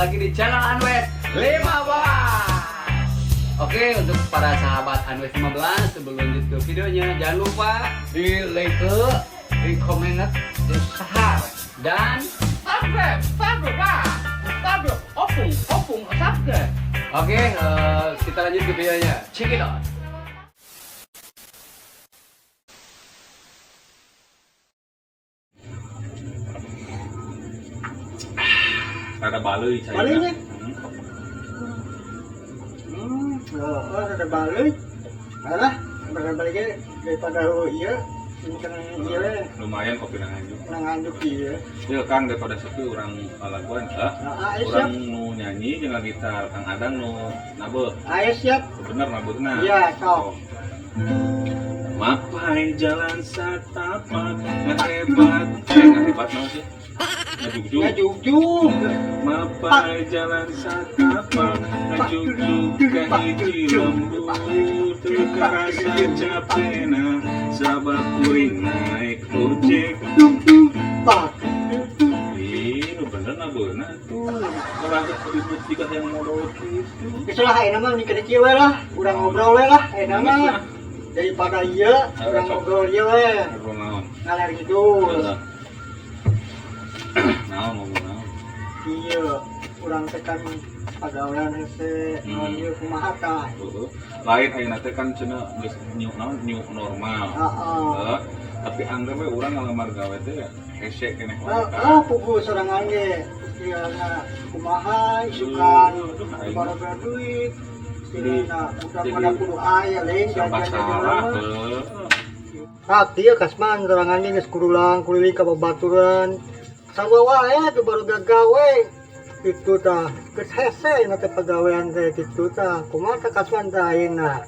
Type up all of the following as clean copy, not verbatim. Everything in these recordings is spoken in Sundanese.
lagi di channel Anwes 15. Oke, untuk para sahabat Anwes 15, sebelum lanjut ke videonya, jangan lupa Di like, di komen, di share, dan subscribe, subscribe, subscribe, opung, opung, subscribe. Oke, kita lanjut ke videonya. Check it out. Rada baleuy cai. Baleuy nya? Oh, rada baleuy. Alah, rada baleuy ge daripada ieu, ini kan ieu we, Lumayan kopi nang nganjuk. nang nganjuk ieu. Ieu Kang, daripada sepi urang lalaguan ah. Nah, ayo Urang siap. nu nyanyi jeung gitar, Kang Adang nu nabeuh. Ayo siap. Bener nabeuhna. Iya, sok. Mapai jalan satapak ngahebat. Eh, ngahebat naon sih? Ngajugjug. Ngajugjug. Mapai jalan satapak ngajugjug ka hiji lembur teu karasa capena sabab kuring naik ojek. Dung dung pak. Ih, nu bener nabeuna tuh. Kalau ribut jika yang modal gitu. Geus lah ayeuna mah ni kieu we lah, urang ngobrol we lah ayeuna mah. Daripada ieu, urang ngobrol ieu we. Ngobrol naon? Ngaler ngidul. Naon ngobrol naon? Ieu urang teh kan pagawean hese, naon ieu kumaha tah. Heeh. Lain ayeuna teh kan cenah geus new naon new normal. Heeh. Heeh. Tapi anggap we urang ngalamar gawe teh hese keneh wae. Heeh, puguh sorangan ge. Istilahna kumaha isukan baroga duit. Istilahna udah pada kudu aya lain Serba jajan salah. mah. Heeh. Hati ya kasman sorangan ge geus kurulang kuliling ka babaturan. Sarua wae tuh baroga gawe. Kitu tah. Geus hese na teh pagawean teh kitu tah. Kumaha tah kasman tah ayeuna?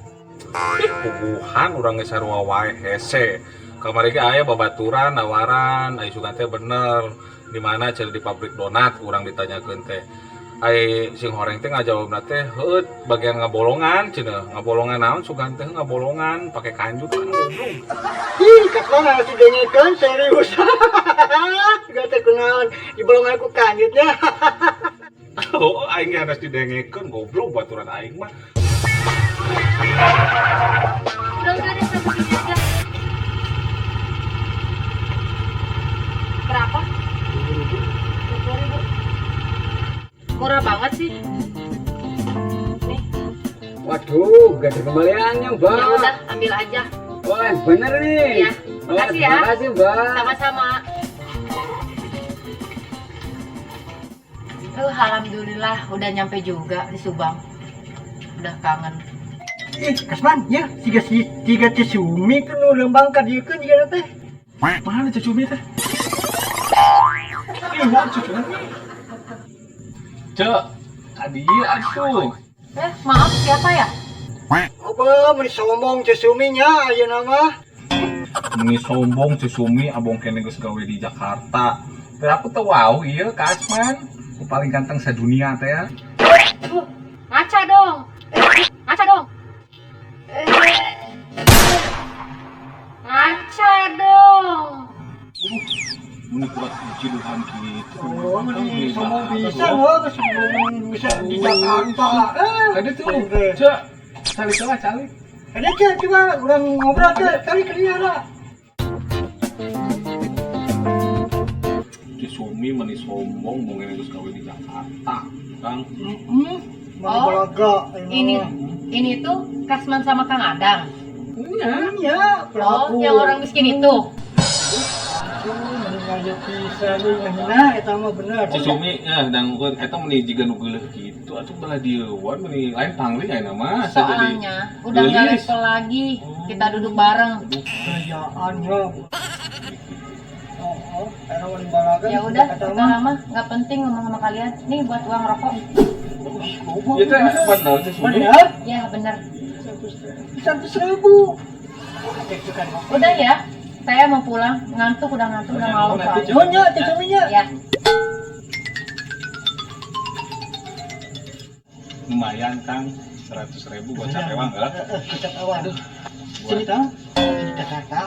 Ih, puguhan urang geus sarua wae hese. Kamari ge aya babaturan nawaran, ai sugan teh bener. Di mana cenah di pabrik donat urang ditanyakeun teh. Ai sing horeng teh ngajawabna teh heueuh bagian ngabolongan cenah. Ngabolongan naon sugan teh ngabolongan pake kanjut kan goblok. Ih, kasman harus didengekeun serius. Gak teh kunaon dibolongan ku kanjutnya. Oh, aing ge harus didengekeun goblok baturan aing mah. Udah deh, sampai sini aja. Berapa? 20.000. Murah banget sih. Nih, Waduh, gak ada kembaliannya, Mbak. ya udah, ambil aja. Wah, bener nih. Iya, makasih ya. Terima kasih, Mbak. Sama-sama. Alhamdulillah udah nyampe juga di Subang. Udah kangen. Ih, Kasman, ya, tiga tiga Cesumi kan nu lembang ka dieu keun jiga teh. Mana cucu teh? Ih, mau cucu nih. Cek, ka dieu atuh. Maaf siapa ya? Apa meni sombong Cesumi nya ayeuna mah. Meni sombong Cesumi abong kene geus gawe di Jakarta. Tapi aku teu wau ieu ka Asman. Aku paling ganteng sedunia teh ya. Ngaca dong. Ngaca dong. Ngaca dong. Meni kuat ciduhan gitu. Oh, meni sombong bisa loh, geus ngomong bisa di Jakarta. Tadi tuh, Cek, calik lah calik. Ada cek coba urang ngobrol cek, kali ke dia lah. Cesumi meni sombong bong kene geus gawe di Jakarta. Kang, Heeh. Oh, balaga Ini tuh Kasman sama Kang Adang. Iya, iya, Oh, yang orang miskin itu. Aduh, meni ngajak pisan euy ngahina eta mah bener. Cesumi ya dan eta meni jiga nu geuleuh kitu atuh belah dieuan meni lain pangling ayeuna mah asa jadi Soalnya udah nggak geulis. level lagi. Kita duduk bareng. Kerjaan ya. Oh, era wali balaga. Ya udah, sekarang mah nggak penting ngomong sama kalian. Nih buat uang rokok. Ya teh bener Cesumi. Bener? Ya bener. 100.000. Udah ya, saya mau pulang. Ngantuk, udah ngantuk, udah malam soalnya. Nuhun ya, Cesuminya. Ya. Lumayan Kang, 100.000 gocap ewang enggak? Heeh, gocap ewang. Sini tah. Di Jakarta.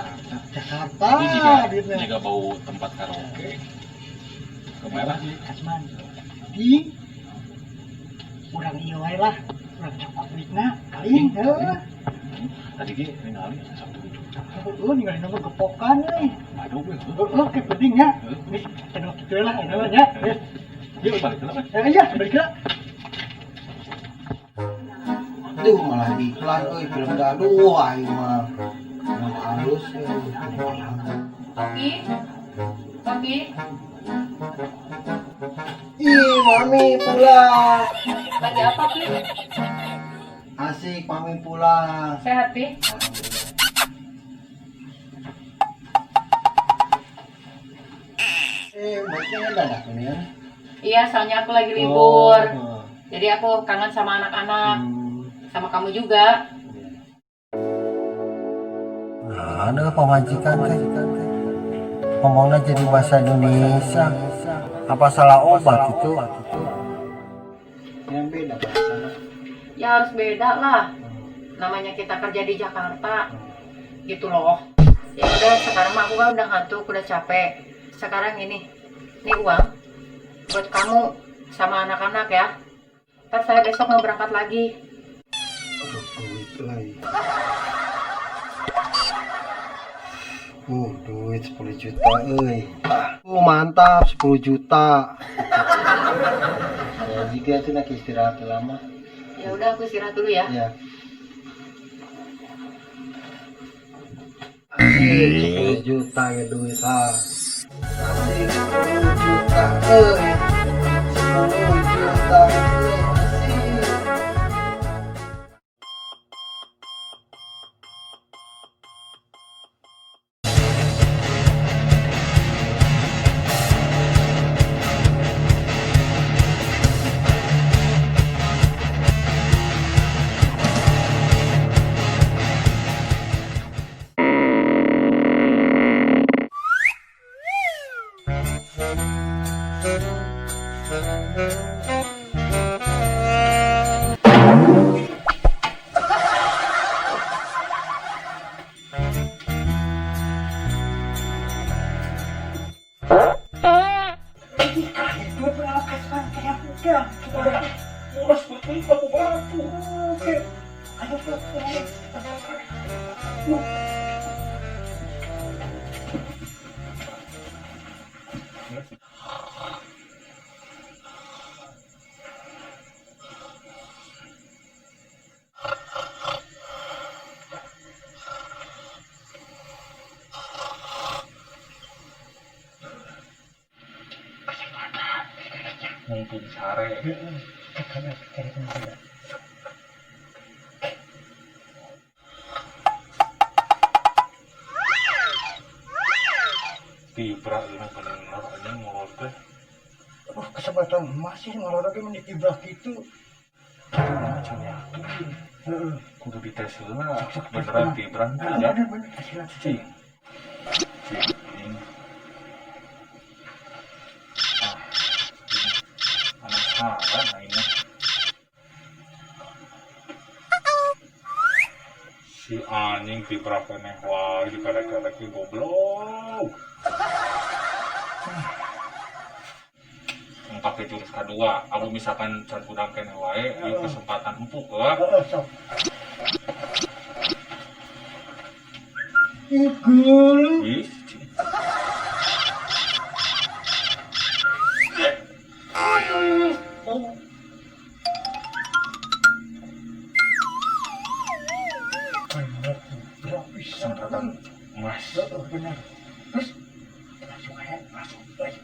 Jakarta. Ini jika duitnya. jika bau tempat karaoke. Kemana? Kasman. Di Urang ieu wae lah. Urang cokot duitna kaling heuh. Tadi ge ningali 1 juta. Heeh, ningali nama gepokan euy. Aduh we. Heeh, ke penting nya. Geus tengok kitu lah eta mah nya. Geus. Yuk balik lah. Iya, balik lah. Aduh malah iklan euy film gaduh aing mah. Film halus euy. Papi, papi, Ih, mami pulang. lagi apa pi? Asik mami pulang. Sehat pi? Eh, maksudnya dadak ini ya. Iya, soalnya aku lagi libur. Oh. Jadi aku kangen sama anak-anak, Hmm. sama kamu juga. Nah, ada pamajikan teh. Ngomongnya jadi bahasa Indonesia. Apa salah obat itu? Yang beda bahasanya. Ya harus beda lah. Namanya kita kerja di Jakarta, gitu loh. Ya udah, sekarang mah aku kan udah ngantuk, udah capek. Sekarang ini, ini uang buat kamu sama anak-anak ya. Ntar saya besok mau berangkat lagi. Aduh, duit lagi. Duit 10 juta, euy. Mantap, 10 juta. Ya, jika itu nak istirahat lama. Ya udah, aku istirahat dulu ya. Ya. Asik, 10 juta ya duit ha. Asik, 10 juta, euy. 10 juta, euy. Asik. Mulas betul kamu batu. Mumpung sare. Tibra ini bener anjing molor teh. Aduh, kesempatan masih ngolor ge mun ditibrak kitu. Macam yakin. Heeh. Kudu dites heula. Beneran tibra henteu ya. Bener bener tes heula. Cing. Cing. Ah. Penasaran aing mah. Si anjing tibra keneh wae dikarek-karek goblok. Pakai jurus kedua, aku misalkan can kudang keneh wae, ieu kesempatan empuk euy. Heeh, sok. Ih, geuleuh. Ih, cing. Bener, tibra pisan. Kesempatan emas. Heeh, bener. Terus langsung aja masuk. Ayo.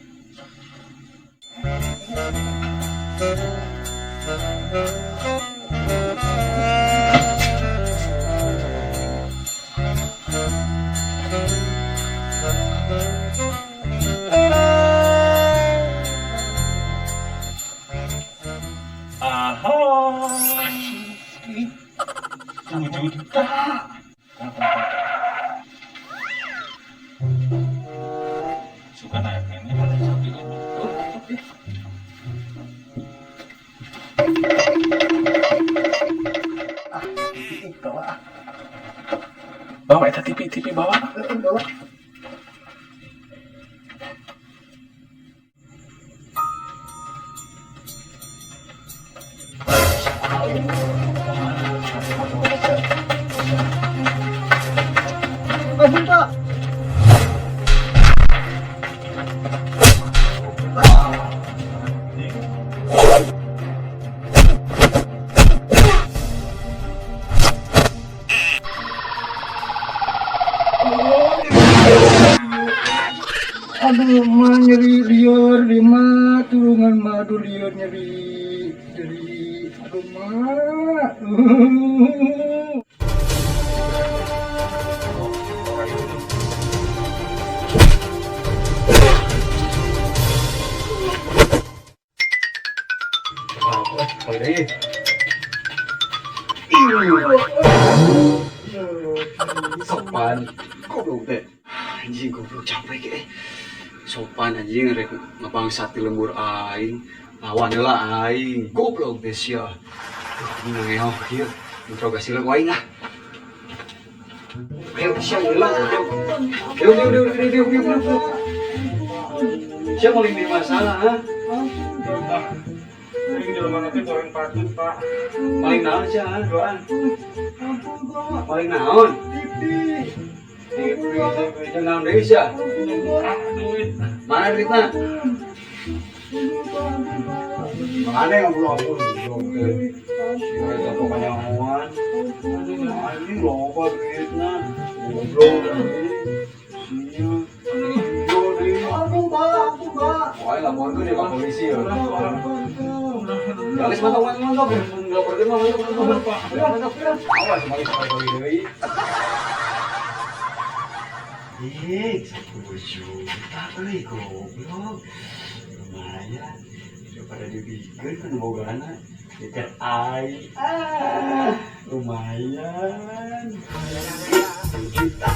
Aha. 10 juta. Suka naik ini sapi goblok. Ih, bawa ah. Bawa eta TV TV bawa. Heeh, bawa. Ampun, Pak. Aduh, mah nyeri lieur di mah tulungan mah, aduh lieur nyeri nyeri, aduh mah. Balik deui. Sopan. Goblok teh. Anjing goblok capek ke. Sopan anjing rek ngabangsat di lembur aing. Lawan heula aing. Goblok teh sia. Duh, ini ngeok kieu. Interogasi lah ku aing ah. Ayo sia heula. Ayo ayo ayo ayo ayo ayo ayo. Sia maling di masalah ha? Aing jelema teh goreng patut, Pak. Maling naon sia ha? Duaan. Ampun, Pak. Maling naon? TV. TV, TV, jeung naon deui sia? Ah, duit. Mana duitna? Mana yang belum ampun? Sia eta pokoknya awan. Anjing loba duitna. Goblok anjing. Sia. Goblok deui. Ampun, Pak. Ampun, Pak. Wah, laporkeun ya ka polisi ya. Ampun, Ya geus mantap mantap mantap. Laporkeun mah mantap mantap. Mantap. Awas maling sekali-kali deui. Ih, 10 juta euy goblok. Lumayan. Daripada dibikeun kan bogana nyetir aing. Ah, lumayan. 10 juta.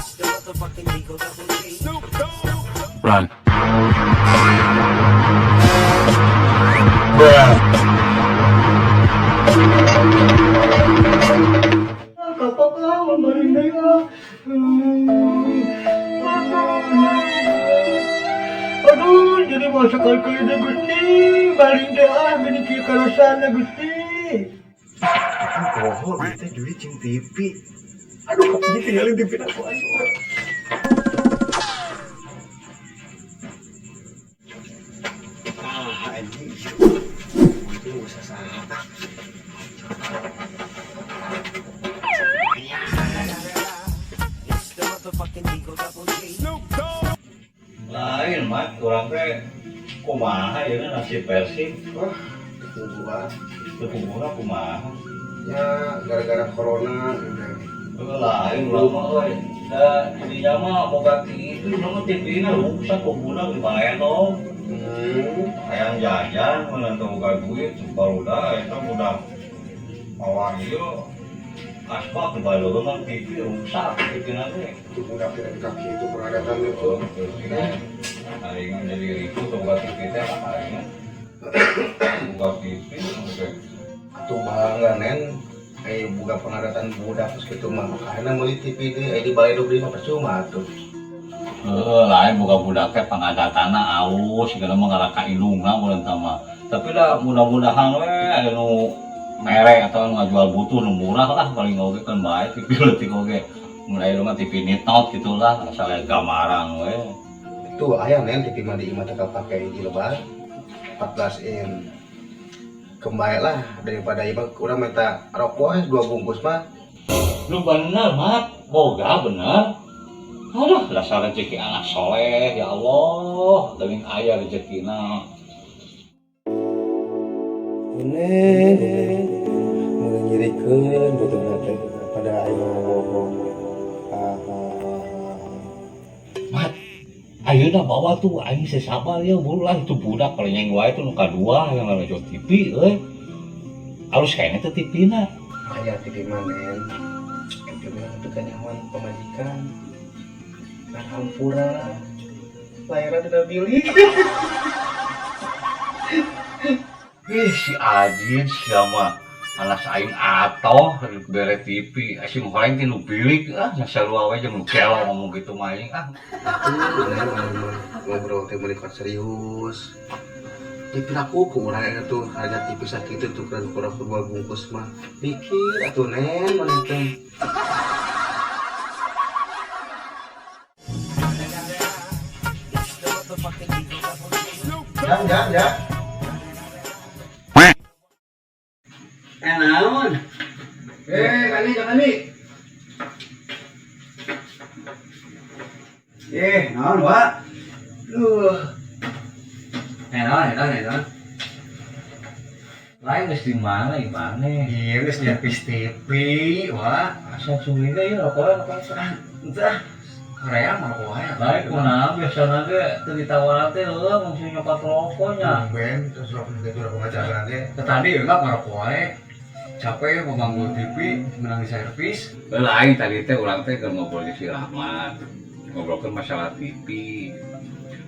Run. Kapok ah, maling deui ah. Aduh, jadi masuk kali deh Gusti. Maling deh ah, gini kieu karosana Gusti. Poho duitnya duit jeung TV. Aduh, ini tinggalin TV aku ayo. Ah, anjing. Itu usah salah. Lain mah kurang teh kumaha ya nasib Persib. Wah, tungguan. Teu kumaha. Ya, gara-gara corona gitu. Lain urang mah euy. Da jadinya mah boga TV mah TV na rusak kumpulna di baleno. Hayang jajan mun teu boga duit barudak eta budak mawa ieu asbak di baleno mah TV rusak TV na teh. Itu budak tidak kaki itu peradatan itu. Aing jadi ribut boga TV teh aing. Boga TV oke. Atuh bangga nen. Buka pengadatan budak terus gitu mah makanya meuli TV deui di balai deui mah percuma atuh. Heeh, lain boga budak teh pangadatana alus sigana mah ngaraka indungna mun eta mah. Tapi lah mudah-mudahan we aya nu mere atau nu ngajual butuh nu murah lah paling oge kan bae TV leutik oge. Mun aya mah TV nitot gitu lah asal aya gambaran we. Tuh aya nen TV mah di imah teh kapake hiji lebar 14 in. Kembali lah daripada ieu mah urang minta rokok we 2 bungkus mah. Lu bener mat, boga bener. Aduh, dasar rezeki anak soleh ya Allah, deuing aya rezekina. Neng, mulai nyirikeun butuhna teh pada aing mah bohong. Mat, ayeuna bawa tuh aing sabar ya buru lah itu budak kalau nyeng wae tuh nu kadua yang ngalajo TV euy. Alus kayaknya teh TV na. Aya TV mah nen. TV mah teu kanyahoan pamajikan. Nah hampura. Layarna dina bilik. Ih, si Ajin siapa anak aing atoh bere TV asing horeng ti nu bilik ah sarua we jeung nu gelo ngomong gitu mah aing ah. Tuh, nen mah ngobrol teh meuni serius. Di piraku ku urang eta tuh harga TV sakitu tuh kurang kurang 2 bungkus mah. Mikir atuh nen maneh teh. Jang, ya. Eh naon? Eh, kali jangan nih. Eh, naon, Wak? Duh. Eh naon, eh naon, eh naon. Lain geus di mana imane? Iya, geus nyervis TV, Wak. Asa curiga ieu rokok rokok. Entah. Korea mah rokok wae. Lain kunaon biasana ge teu ditawaran teh heueuh mung nyopat rokoknya. Tumben terus rokok itu rokok ngajaran teh. Tadi enggak ngerokok wae. Capek mau bangun TV, menang di servis. Lain tadi teh urang teh keur ngobrol jeung si Rahmat. Ngobrolkeun masalah TV.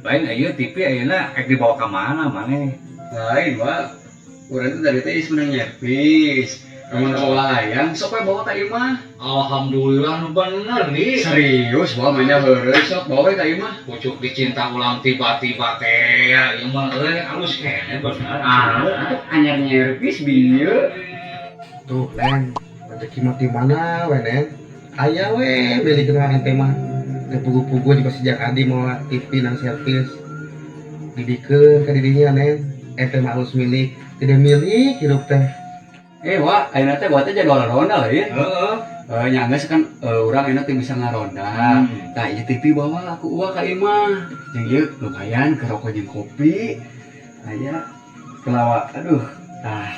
Lain ieu TV ayeuna ek dibawa ka mana maneh? Lain, Pak. Urang teh tadi teh geus menang nyervis. Lamun hayang sok we bawa ka imah. Alhamdulillah nu bener nih. Serius, bawa mainnya heureuy sok bawa we ka imah. Pucuk dicinta ulang tiba-tiba teh ya ieu mah euy alus keneh bener. Ah, anyar nyervis bieu. Tuh, Len. Rezeki mah di mana we, Nen? Aya we beli kenal ente mah. Teu pugu-pugu juga sejak adi mau TV nang servis. Dibikeun ka dirinya, Nen. Ente mah alus milik, tidak milik hidup teh. Eh, Wak, ayeuna teh buat jadwal ronda lah ya. Heeh. Eh, nya geus kan urang ayeuna teh bisa ngaronda. Tah ieu TV bawa aku uang ka imah. Jeung ieu lumayan ke rokok jeung kopi. Aya kelawa aduh. Tah.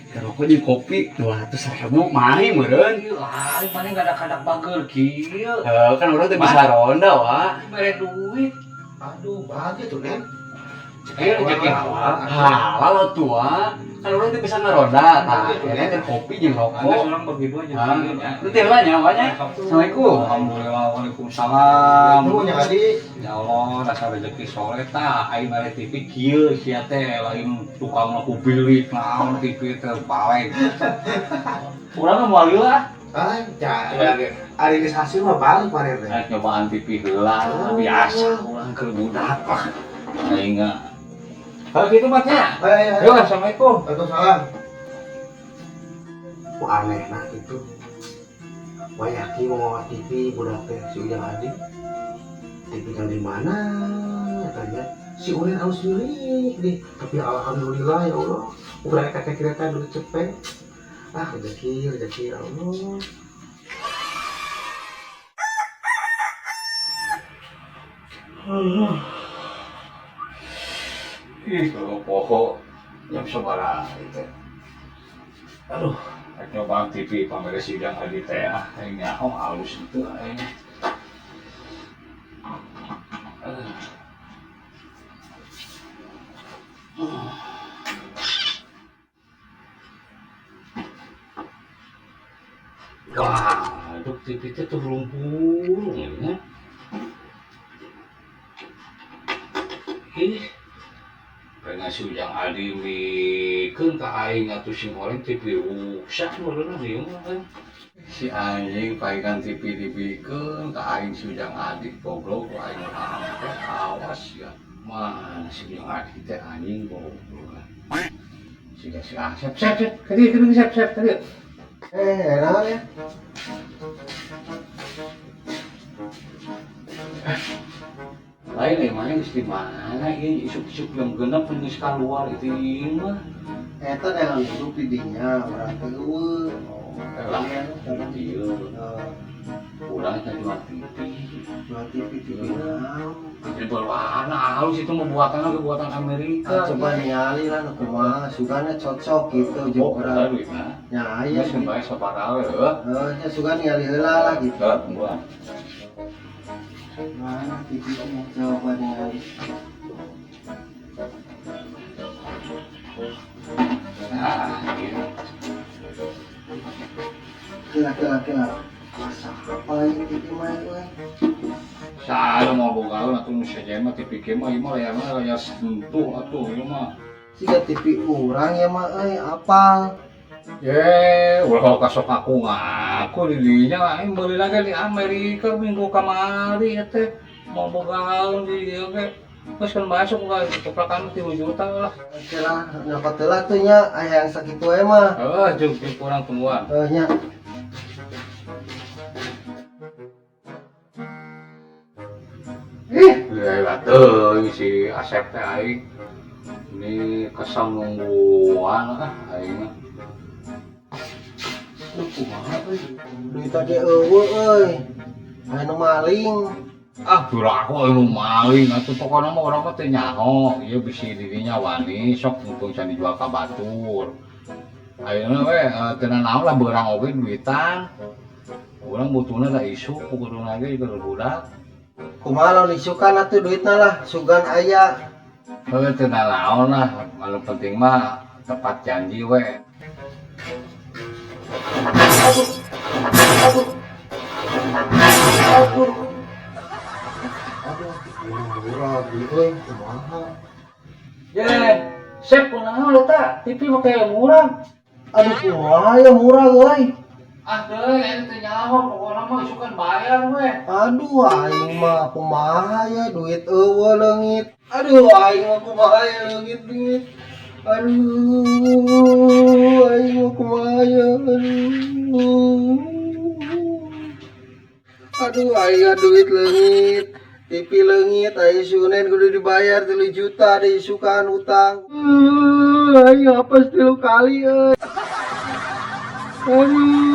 Ke rokok jeung kopi 200.000 mahi meureun. Lain maneh ngadak-ngadak bager kieu. Eh, kan urang teh bisa ronda, Wak. Mere duit. Aduh, bahagia tuh, Nen. Eh, rezeki halal. Halal atuh, Wak. Kan urang teh bisa ngaronda. Tah, ayeuna teh kopi jeung Angga rokok. urang bagi dua jeung Ah, ieu nya. Nanti lah nya, Wak nya. Assalamualaikum. Alhamdulillah, waalaikumsalam. Nuhun ya adi. Ya Allah, rasa rezeki soleh tah, aing mere TV kieu sia teh lain tukang ku bilik naon TV teh balik. Urang mah moal lila. Ah, ari geus hasil mah balik maneh teh. Rek nyobaan TV heula, biasa urang keur budak lah. Aing kalau gitu mah nya. Ayo, ayo, ayo. Yo, assalamualaikum. Waalaikumsalam. Wah aneh nah itu. Wayaki mau mawa TV budak teh si Ujang Adi. TV kan di mana? Tanya si Unen harus milik nih. Tapi alhamdulillah ya Allah. Udah kakek kereta duit cepet. Ah rezeki rezeki ya Allah. Ih, kalau pokok jam sabaraha itu. Aduh, rek nyobaan TV pamere si Ujang Adi teh ah, aing nyaho alus itu aing. Aduh. Wah, aduh TV teh tuh lumpuh ya. Ih, pengen si Ujang Adi mikeun ka aing atuh sing goreng TV rusak meureun ieu mah kan. Si anjing paekan TV dibikeun ka aing si Ujang Adi goblok aing mah awas ya. Mana si Ujang Adi teh anjing goblok. Siga si Asep, sep sep, ka dieu ka dieu sep sep ka dieu. Eh, naon ya? Lain eh mana geus di mana ieu isuk-isuk jam 6 geus kaluar itu ieu mah. Eta dengan hidup di dinya urang teh eueuh. Oh, lah ieu. Urang teh jual TV. Jual TV TV naon? Jadi berwarna halus itu mah buatan lagi buatan Amerika. Ah, coba ningali lah nu kumaha sugana cocok gitu jeung Oh, urang. duitna. Nya aya Geus bae sabaraha we heuh. Heuh, nya sugan ningali heula lah gitu. Heuh, tungguan. Mana TV nya coba ningali. Nah, ieu. Kela kela kela. Masa apa ini TV mah euy? Saha mau bogaeun atuh nu sejen mah TV kieu mah ieu mah layarna layar sentuh atuh ieu mah. Siga TV urang ya mah euy apal. Ye, ulah kasok aku ngaku di dinya aing meuli lagi di Amerika minggu kamari ya teh. Mau bogaeun di dieu ge. Geus kan masuk ka toprakan 3 juta lah. Oke lah, nyokot heula tuh nya aya yang sakitu we mah. Heuh, jeung jeung kurang tungguan. Heuh nya. Ih, gila teuing Bisi Asep teh aing. Ini kesel nungguan ah aing mah. Duh, kumaha euy. Duit tadi euweuh euy. Aya nu maling. Ah, piraku anu maling atuh, pokona mah urang mah teu nyaho. Ieu bisi dirinya wani sok mumpung can dijual ka batur. Ayeuna we teu nanaon lah, beurang oge duitan. Urang butuhna da isuk, kuduna ge keur budak. Kumaha lamun isukan atuh duitna lah, sugan aya. Heuh, teu nanaon lah, anu penting mah tepat janji we. Aduh. Aduh. Aduh. Aduh, murah euy, kumaha? Ye, Sep, kunaon eta? TV make murah. Aduh, kumaha ya murah euy. Ah, teu, eta teu nyaho, pokona mah isukan bayar we. Aduh, aing mah kumaha ya, duit euweuh leungit. Aduh, aing mah kumaha ya, leungit duit. Aduh, aing mah kumaha ya. Aduh. Aduh, aing duit leungit. TV leungit, aing sunen kudu dibayar 3 juta diisukan utang. Aing apes tilu kali euy. Aduh.